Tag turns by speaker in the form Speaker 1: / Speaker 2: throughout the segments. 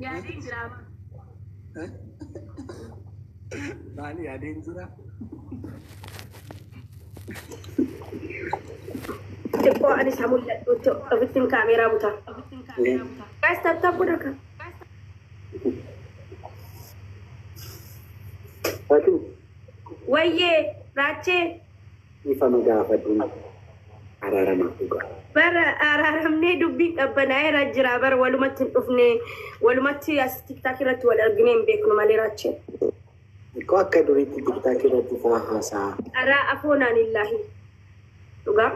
Speaker 1: Yaadeen jira.
Speaker 2: Maali yaadeen jira?
Speaker 1: Xiqqoo anis haa mul'adhuutti ofittiin kaameeraa buta. Guys, tap tap godha ka.
Speaker 2: Fatuu
Speaker 1: Wayyee raachee
Speaker 2: ifama gaafadhu araaramaa dhugaa.
Speaker 1: Bara araaramnee dubbiin qabbanaa'eera jira bara walumatti hin dhufne walumatti as TikTok irratti wal arginee hin beeknu malee raachee.
Speaker 2: Ikkoo akka duriitti TikTok irratti faa haasaa.
Speaker 1: Araa afoonaan illaahi. Dhugaa.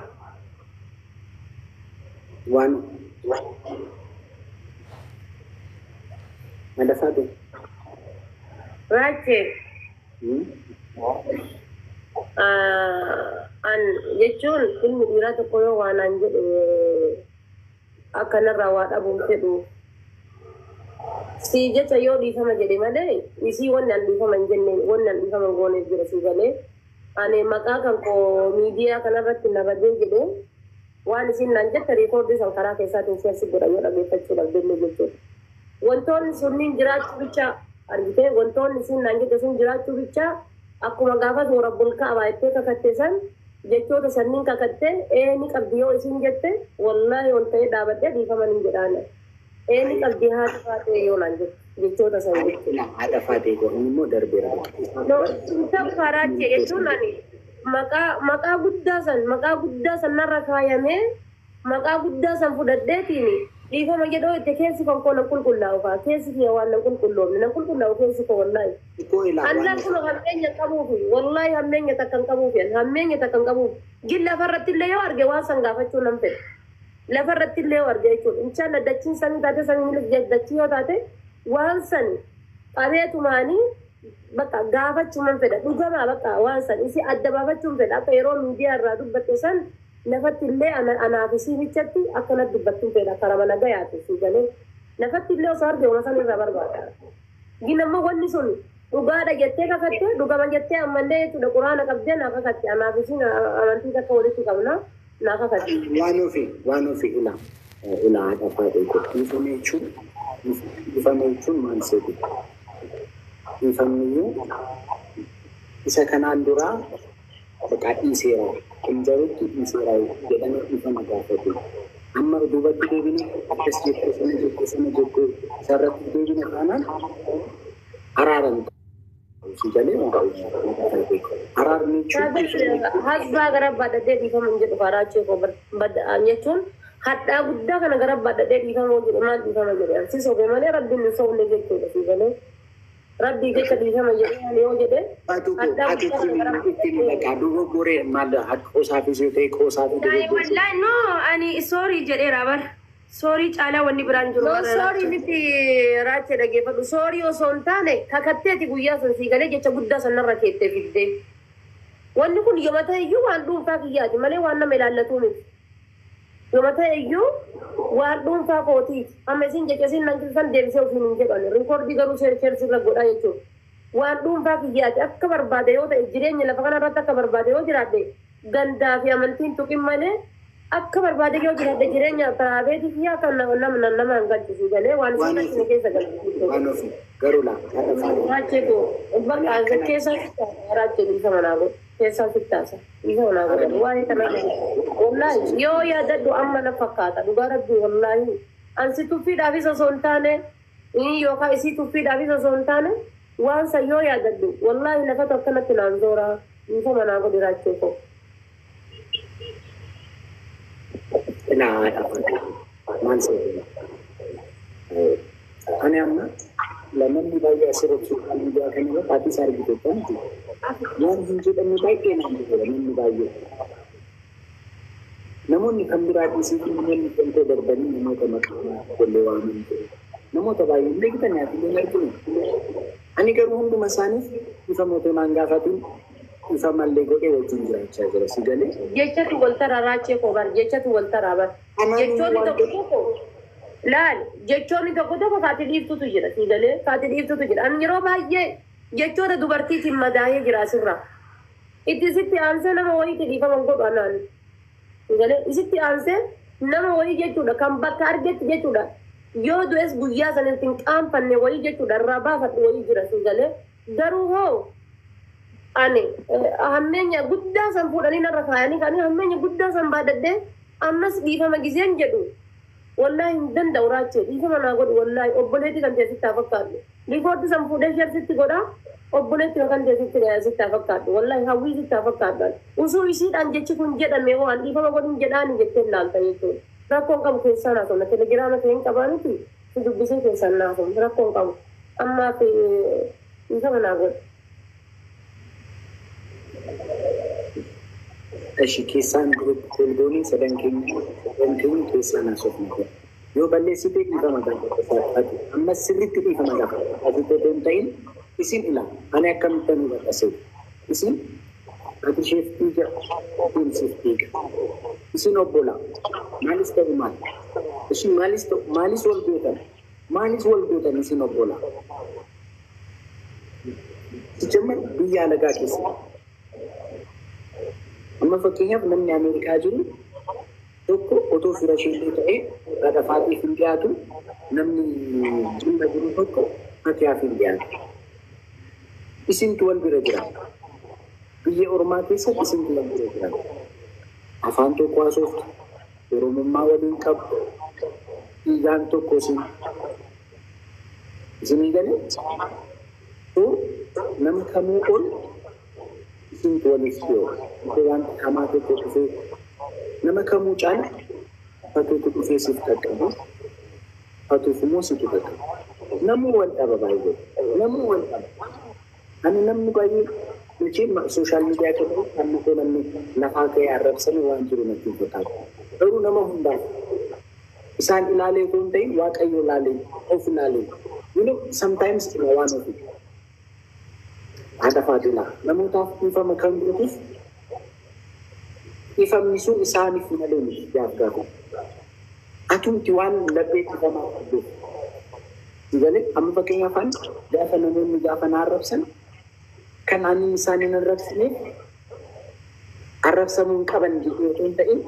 Speaker 2: Waan madasaa ta'e.
Speaker 3: Raachee an jechuun ilmi dhiiraa tokko yoo waan an jedhe akkanarraa waa dhabuun fedhu. Si jecha yoo dhiifama jedhe malee isii wanni an dhiifama hin jenne wanni an dhiifama hin gooneef jira si galee. Ani maqaa kan koo miidiyaa kanarratti na badee jedhee waan isin naan jette riikoordii san karaa keessaatiin seersi godha yoo dhageeffachuu dhabdellee jechuudha. Wantoonni sunniin jiraachuu bicha argitee wantoonni isin naan jette sun jiraachuu bicha akkuma gaafas warabbul kaabaa jettee kakatte san jechoota sanniin kakatte ee ni qabdi yoo isin jette wallaahi ol ta'ee dhaabadhee dhiifama nin jedhaan. Ee ni qabdi haati faatee yoo naan jette jechoota san jechuudha.
Speaker 2: Haadha faatee godhan immoo darbeera.
Speaker 3: No, ta'u karaachee jechuun ani maqaa guddaa san maqaa guddaa san narra kaayamee maqaa guddaa san fudhadheetiin dhiifama jedhoo itti keessi kan koo nan qulqullaa'u kaa keessi kiyya waan nan qulqulloofne nan qulqullaa'u keessi koo wallaahi.
Speaker 2: Ikkoo ilaa waan
Speaker 3: Annan kun hammeenya qabuufi wallaahi hammeenya takka hin qabuufi hammeenya takka hin qabuufi gin lafarratti illee yoo arge waan san gaafachuu nan fedha. Lafarratti illee yoo arge jechuudha. Inshallah dachiin samii taate samii dachii yoo taate waan san qabeetumaanii bakka gaafachuu nan fedha. Dhugamaa bakka waan san isii adda baafachuun fedha. Akka yeroo miidiyaa irraa dubbatte san lafatti illee anaaf isii bichatti akkanatti dubbachuun fedha. Karama nagayaati si galee. Lafatti illee osoo arge waan san irraa barbaada. Gin ammoo wanni sun dhugaadha jettee kakatte dhugama jettee ammallee jechuudha quraana qabdee naa kakatte anaaf isiin amantii takka walitti qabna naa kakatte.
Speaker 2: Waan ofii ilaa ilaa haadha faatee godhu. Dhiifama jechuun dhiifama jechuun maal seetu? Dhiifamniyyuu isa kanaan duraa bakka dhiiseera kun jarutti dhiiseera jedhamee dhiifama gaafatu. Amma duubatti deebine akkas jettee sana jettee sana jettee isarratti deebine taanaan araaran si jalee araarni jechuun
Speaker 3: Hasbaa gara baadhadhee dhiifama hin jedhu karaa koo jechuun hadhaa guddaa kana gara baadhadhee dhiifama hin jedhu maal dhiifama jedhe si sobe malee rabbiin hin sobne jechuudha si galee. Rabbii jecha dhiifama jedhee yoo jedhe
Speaker 2: Ati itti maqaa dogoggoree maal akka qoosaafis yoo ta'e qoosaafi dogoggoree.
Speaker 1: Wallahi no ani sorry jedheera bar. Sorry caalaa wanni biraan jiru.
Speaker 3: No sorry miti raachee dhaggeeffadhu. Sorry osoo hin taane kakatteeti guyyaa san sii galee jecha guddaa sanarra keettee fiddee. Wanni kun yooma ta'e iyyuu waan dhuunfaa kiyyaati malee waan nama ilaallatu miti. Yooma ta'e iyyuu waan dhuunfaa kootiiti. Amma isin jecha isin nan san deebisee ofiin hin jedhan. Rikoordii garuu sheer sirra godhaa jechuudha. Waan dhuunfaa kiyyaati akka barbaade yoo ta'e jireenya lafa kanarratti akka barbaade yoo jiraadhe gandaa fi amantiin tuqin malee akka barbaade yoo jiraadhe jireenya piraaveetii kiyyaa kan nama nama hin galchisiisu galee waan isin galchine keessa galchisiisu.
Speaker 2: Waan ofii garuu laa haadha faatee.
Speaker 3: Raachee koo bakka keessaa raachee dhiifama naa godhu keessaa sittaasa dhiifama naa godhu waa'ee kana wallaahi yoo yaadadhu amma na fakkaata dhugaa rabbii wallaahi ansi tuffiidhaafis osoo hin taane yookaan isii tuffiidhaafis osoo hin taane waan san yoo yaadadhu wallaahi lafatu akkanatti naan zooraa dhiifama naa godhi raachee koo.
Speaker 2: Ilaa haadha faatee maal seetu? Ani amma namoonni baay'ee asirratti sooshaal miidiyaa kana irratti atis argite kanti waan hin jedhamne baay'ee naan jedha namni baay'ee. Namoonni kan biraa dhiisii fi namoonni kan koo darbanii namoota maqaa qollee waaman jiru. Namoota baay'ee hin beektan ati hin arginu. Ani garuu hunduma isaaniif ifa mootummaan gaafatiin ifa mallee godhee wajjin jiraachaa jira si galee.
Speaker 3: Jechatu wal taraa raachee koo bar jechatu wal taraa bar. Jechoonni tokko tokko laal jechoonni tokko tokko kaati dhiiftutu jira si galee kaati dhiiftutu jira. Ani yeroo baay'ee jechoota dubartiitiin madaa'ee jira asirra. Itti sitti aansee nama wayiitti dhiifama godhu anaan. Si galee isitti aansee nama wayii jechuudha kan bakka argetti jechuudha. Yoo du'es guyyaa sanitti hin qaanfanne wayii jechuudha irraa baafadhu wayii jira si galee. Garuu hoo ani hammeenya guddaa san fuudhanii narra kaayanii kaanii hammeenya guddaa san baadadhee ammas dhiifama giseen jedhu wallaahi hin danda'u raachee dhiifama naa godhu wallaahi obboleetti kan teessitti haa fakkaadhu. Riikoordi san fuudhee sheersitti godhaa obboleetti kan teessitti sitti haa fakkaadhu wallaahi hawwii sitti haa fakkaadhu. Usuu isiidhaan jechi kun jedhame hoo an dhiifama godhin jedhaani jettee laalta jechuudha. Rakkoon qabu keessaa naasofna telegiraama kee hin qabaanuti si dubbisee keessaan naasofna rakkoon qabu ammaaf dhiifama naa godhu.
Speaker 2: Eshi keessaan group call goonee sadan keenya keessaan haasofna. Yoo balleessite dhiifama gaafadhu. Ammas sirriitti dhiifama gaafadhu. Ati otoo hin ta'in isin ilaa ani akkamittan hubadha seetu. Isin ati isheef dhiiga isheen siif dhiiga. Isin obbolaa maalis ta'u maal? Isin maalis ta'u maalis wal gootan? Maalis wal gootan isin obbolaa? Sijjamman biyya alagaa keessa. Amma fakkeenyaaf namni Ameerikaa jiru tokko otoo fira isheellee ta'ee haadha faatiif hin dhiyaatu namni Jimma jiru tokko Fatiyaaf hin dhiyaatu. Isintu wal bira jira. Biyya ormaa keessatti isintu wal bira jira. Afaan tokko haasoftu, Oromummaa waliin qabdu, dhiigaan tokko isin. Isinii galee? So nama kamuu ol isintu waliif dhiyoo. Otoo wanti hamaa tokko dhufee nama kamuu caala fatuutu dhufee siif qaqqaba. Fatuuf immoo situ qaqqaba. Namuu wal dhaba baay'ee. Namuu wal dhaba. Ani namni baay'ee macheen social media kana amma koo namni lafaa ka'ee arrabsame waan jiru natti hin fakkaatu. Garuu nama hundaaf isaan ilaalee otoo hin ta'in Waaqayyo ilaalee of ilaalee. Sometimes waan ofii. Haadha Faaxilaa namootaaf dhiifama kan gootuuf dhiifamni sun isaaniif malee miti gaaf gaafa. Atumti waan laphee dhiifamaa qabduuf. Galee amma fakkeenyaaf ani gaafa namoonni gaafa na arrabsan kan ani isaan hin arrabsineef arrabsamuu hin qaban jedhee otoo hin ta'in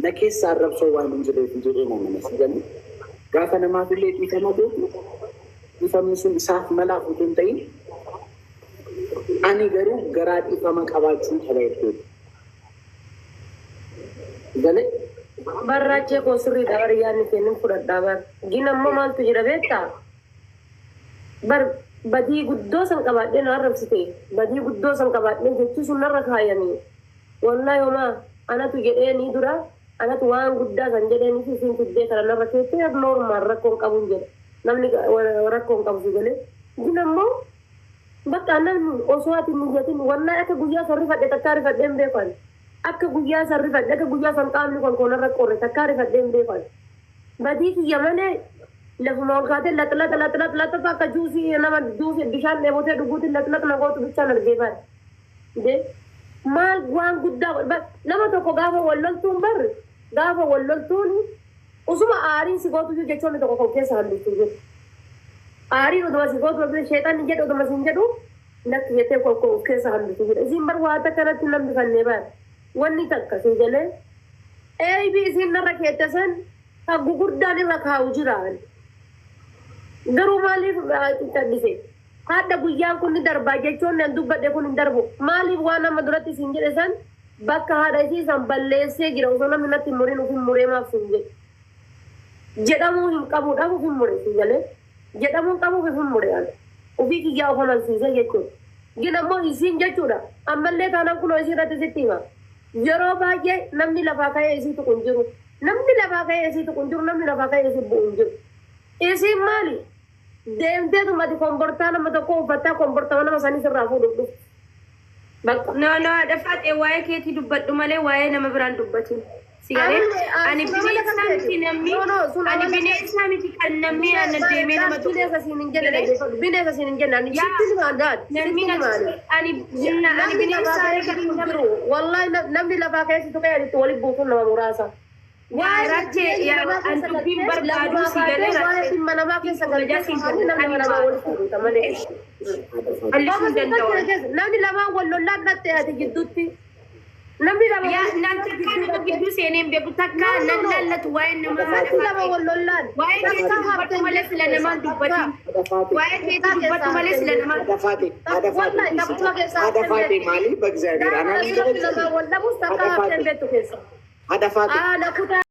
Speaker 2: na keessa arrabsoo waan hin jirreef jedhee nama na galee gaafa namaaf illee dhiifama gootu dhiifamni sun isaaf malaaf otoo hin ta'in ani garuu garaa dhiifama qabaachuu qaba jechuudha. Galee
Speaker 3: Barraachee koo sirriidha bar yaadni kennin fudhadhaa bar. Gin ammoo maaltu jira beektaa? Bar badii guddoo san qabaadhee na arrabsite. Badii guddoo san qabaadhee jechi sun narra kaayanii. Wallaahi homaa anatu jedhee ni dura anatu waan guddaa san jedhee ni isiin fiddee kana narra keettee normal rakkoon qabuun jedha. Namni rakkoon qabu si galee. Gin ammoo bakka namni osoo ati hin niyyatin wallaahi akka guyyaa san rifadhe takkaa rifadhee hin beekan. Akka guyyaa san rifadhe akka guyyaa san qaamni kon koonarra qorre takkaa rifadhee hin beekan. Badii kiyya malee lafuma ol kaatee laxlaxa laxlaxa laxlaxa akka juusii nama juusii bishaan dheebotee dhuguutiin laxlaxa na gootu bichaan argee baadhe. De maal waan guddaa nama tokko gaafa wal loltuun barri gaafa wal loltuun usuma aariin si gootu jechoonni tokko kan keessa hambistu jiru. Aariin oduma si gootu sheexanni jedhu oduma siin jedhu lakki jettee kokko of keessa hambistu jira. Isiin bar waa takka irratti hin hambifannee baadhe. Wanni takka si galee eebii isiin narra keette san kan gugurdaan irra kaa'u jira. Garuu maaliif callisee? Hadda guyyaan kun ni darbaa jechuun nan dubbadhe kun hin darbu. Maaliif waan amma duratti isin jedhe san bakka haadha isii san balleessee jira osoo namni natti hin murin ufin muree maaf sin jedhe. Jedhamuu hin qabuudhaaf ufin mure si galee. Jedhamuu hin qabuuf ufin mure ani. Ofii kiyyaa of amansiisee jechuudha. Gin ammoo isiin jechuudha. Ammallee taanaan kunoo isii irratti sitti hima. Yeroo baay'ee namni lafaa ka'ee isii tuqu hin jiru. Namni lafaa ka'ee isii tuqu hin jiru. Namni lafaa ka'ee isii bu'u hin jiru. Isiin maali? Deemteetuma ati kombortaa nama tokko uffattaa kombortama nama sanii sirraa fuudhuuf dhufti. Bakka.
Speaker 1: No, no, haadha Faaxee waa'ee keetii dubbadhu malee waa'ee nama biraan dubbatin. Si galee?
Speaker 3: Ani
Speaker 1: Ani
Speaker 3: sun amala kan
Speaker 1: bineensa miti
Speaker 3: keeti.
Speaker 1: namni
Speaker 3: No, no, sun
Speaker 1: ani
Speaker 3: amala
Speaker 1: bineensa miti kan namni ana deemee nama tuqu.
Speaker 3: Bineensa siin hin jenne
Speaker 1: Galee?
Speaker 3: dhaggeeffadhu. Bineensa siin hin jenne ani
Speaker 1: Yaa
Speaker 3: sitti himaan daad.
Speaker 1: namni
Speaker 3: Sitti
Speaker 1: na
Speaker 3: himaani.
Speaker 1: ani ani
Speaker 3: Namni
Speaker 1: bineensa
Speaker 3: lafaa ka'ee
Speaker 1: kan
Speaker 3: situ
Speaker 1: nama
Speaker 3: jiru. Wallahi namni lafaa ka'ee situ ka'ee itti walitti buusuun nama muraasa.
Speaker 1: yaa
Speaker 3: Waa'ee
Speaker 1: rakkee
Speaker 3: jireenya
Speaker 1: yaa
Speaker 3: namaa
Speaker 1: an
Speaker 3: keessa
Speaker 1: dubbiin
Speaker 3: galtee
Speaker 1: barbaadu
Speaker 3: lafumaa
Speaker 1: si galee
Speaker 3: kaatee waa'ee
Speaker 1: rakkee
Speaker 3: dhimma namaa keessa galtee
Speaker 1: kabajaa siin
Speaker 3: hafuun
Speaker 1: kenna
Speaker 3: namni
Speaker 1: ani
Speaker 3: namaa
Speaker 1: maa
Speaker 3: walitti buuta malee.
Speaker 2: Haadha Faaxee.
Speaker 1: bal'isuu
Speaker 3: Gaafa
Speaker 1: hin
Speaker 3: siin
Speaker 1: danda'u.
Speaker 3: galchine keessa namni lamaan wal lollaan dhatte ati gidduutti. Namni lama
Speaker 1: Yaa naan takkaa nama gidduu seenee hin beeku, takkaa nan laallatu waa'ee nama.
Speaker 3: Namni lama wal lollaan.
Speaker 1: Waa'ee keetii dubbadhu malee sila namaan dubbatin. Waa'ee keetii dubbadhu malee sila namaan.
Speaker 3: Wallahi taphuma keessaa
Speaker 2: Haadha faate maali? በእግዚአብሔር
Speaker 3: Nama wal dhabus takka hafteen beektu keessa.
Speaker 2: Haadha faate.
Speaker 3: Aa, lakutaa.